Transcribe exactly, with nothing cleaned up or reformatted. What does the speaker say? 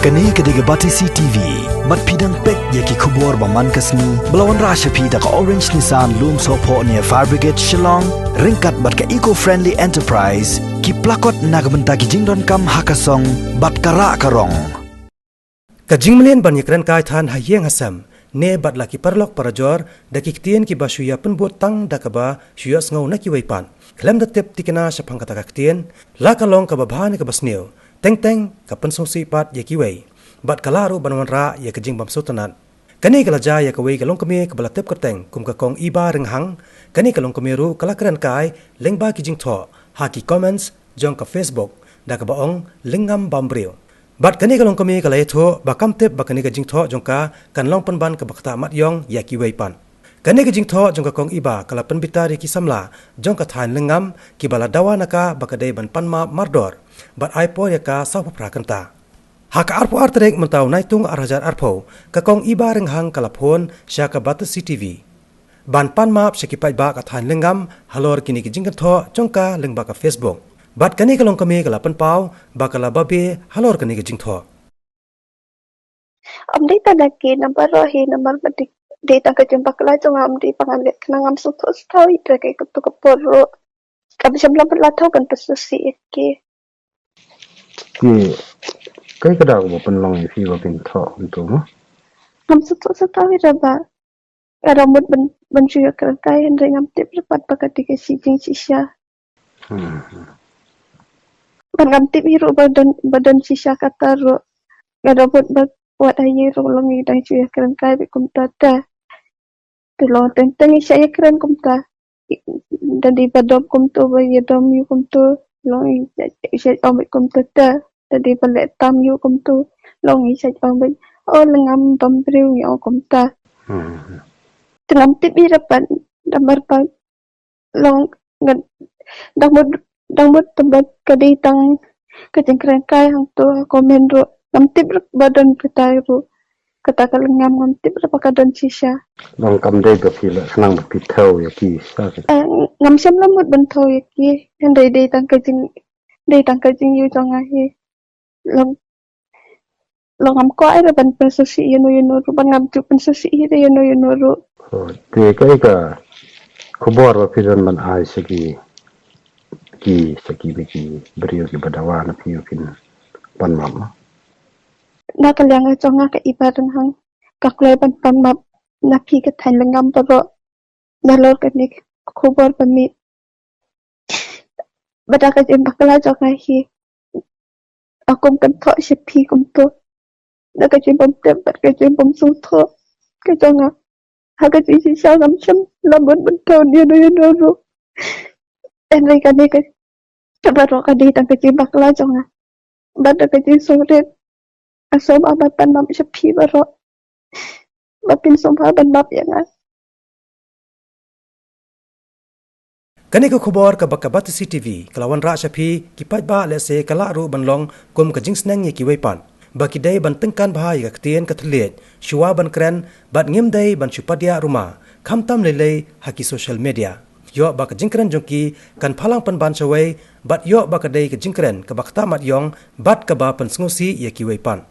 Kane ka dei ka Batesi T V. Bad phi dang peit ïa ki khubor ba man ka sngi ba la wanrah sha phi da ka Orange Nissan Lumsohphoh near Fire Brigade Shillong, ryngkat bad ka Eco Friendly Enterprise, ki plakot na ka bynta ki jingdonkam ha ka song bad ka rah ka rong. Ka jingmlien ban ïakren kai than ha ïing ha sem ne bad la ki paralok parajor da ki ktien kiba shu ïa pynbud tang da kaba shu ïohsngew na kiwei pat. Khlem da tip thikna shaphang kata ka ktien, la ka long kaba bha ne kaba sniew, teng teng ka pynsngewsih pat ïa kiwei bad ka lah ruh ban wanrah ïa ka jingbymsngewtynnat. Kane ka la jia ïa kawei ka longkmie kaba la tip kyrteng kum ka Kong Iba Ringhang. Kane ka longkmie ruh ka la kren kai lyngba ki jingthoh ha ki comments jong ka Facebook da kaba ong lyngngam bam briew. Bad kane ka longkmie ka la ïathuh ba kam tip ba kane ka jingthoh jong ka kan long pynban kaba ktah mat ïong ïa kiwei pat. Kane ka jingthoh jong ka Kong Iba ka la pynbitar ïa ki samla jong ka thaiñ lyngngam kiba la dawa na ka ba ka dei ban pan map mardor bad ai por ïa ka sawphew phra kynta. Ha ka arphew ar tarik mynta u Naitung ar hajar arphew, ka Kong Iba Ringhang ka la phone sha ka Batesi T V ban pan map sha ki paidbah ka thaiñ lyngngam halor kine ki jingkynthoh jong ka lyngba ka Facebook. Bad kane ka longkmie ka la pynpaw ba ka la babe halor kane ka jingthoh. Ym dei tang da ki namar roh hi, namar ba dei, dei tang ka jingbakla jong nga, ym dei ba nga leh khnang, ngam sngewthuh shuh ïa ka, ka tu ka por ruh. Kam shym la, la thaw ban pynsngewsih ïa ki. Ki, kaei ka daw ba pynlong ïa phi ba phin thoh kumtu mo? Ngam sngewthuh shuh ïa ka ba nga dang mut ban, ban shu ïakren kai, hynrei ngam tip ruh pat ba ka dei ka shi jingshisha. Hmm. Bad ngam tip hi ruh ba don, ba don shisha kata ruh. Nga dang mut ba wat ha ïing ruh long ngi dang shu ïakren kai beit kumta te. Te long teng teng ngi shait ïakren kumta. Da dei ba dom kumtu, ba ïadom ïa u kumtu, long ngi shait, shait ong beit kumta te. Da dei ba leh tam ïa u kumtu, long ngi shait ong beit, o lyngngam bam briew, ngi ong kumta. Hmm. Te ngam tip hi ruh pat, namar ba long ngan, dang mut, dang mut tang ba ka dei tang ka jingkren kai hangtu ha comment ruh. Ngam tip ruh ba don kata ruh. Kata ka lyngngam ngam tip ruh ba ka don shisha. Long kam dei ba phi leh khnang ba phi thew ïa ki shisha. Eh, ngam shym la mut ban thew ïa ki. Hynrei dei tang ka jing, dei tang ka jingïohi jong nga hi. Long, long ngam kwah ruh ban pynsngewsih ïano ïano ruh, ba ngam ju pynsngewsih ïano ïano ruh. Oh, te kaei ka khubor ba phi don ban ai sha ki, ki, sha ki, ki briew kiba dawa na phi ba phin pan map mo? Na ka liang jong nga ka Iba Ringhang, nga kloi ban pan map na phi ka thaiñ lyngngam baroh. Nalor kane ka khubor ba mih. Bad da ka jingbakla jong nga hi, nga kum kynthoh sha phi kumtu. Da ka jingbymtip bad ka jingbymsngewthuh ka jong nga. Ha ka jingshisha ngam shym la mut ban thew ïano ïano ruh. Hynrei kane ka, ka baroh ka dei tang ka jingbakla jong nga. Bad da ka jingsngewrit, nga sngewbha ban pan map sha phi baroh. Ba phin sngewbha ban map ïa nga. Kane ka khubor kaba ka Batesi T V ka la wanrah sha phi ki paidbah, lehse ka lah ruh ban long kum ka jingsneng ïa kiwei pat, ba ki dei ban tyngkan bha ïa ka ktien ka thylliej shuwa ban kren, bad ngim dei ban shu padiah ruma, khamtam lei lei ha ki social media. Ïoh ba ka jingkren jong ki kan phalang pynban shawei, bad ïoh ba ka dei ka jingkren kaba ktah mat ïong bad kaba pynsngewsih ïa kiwei pat.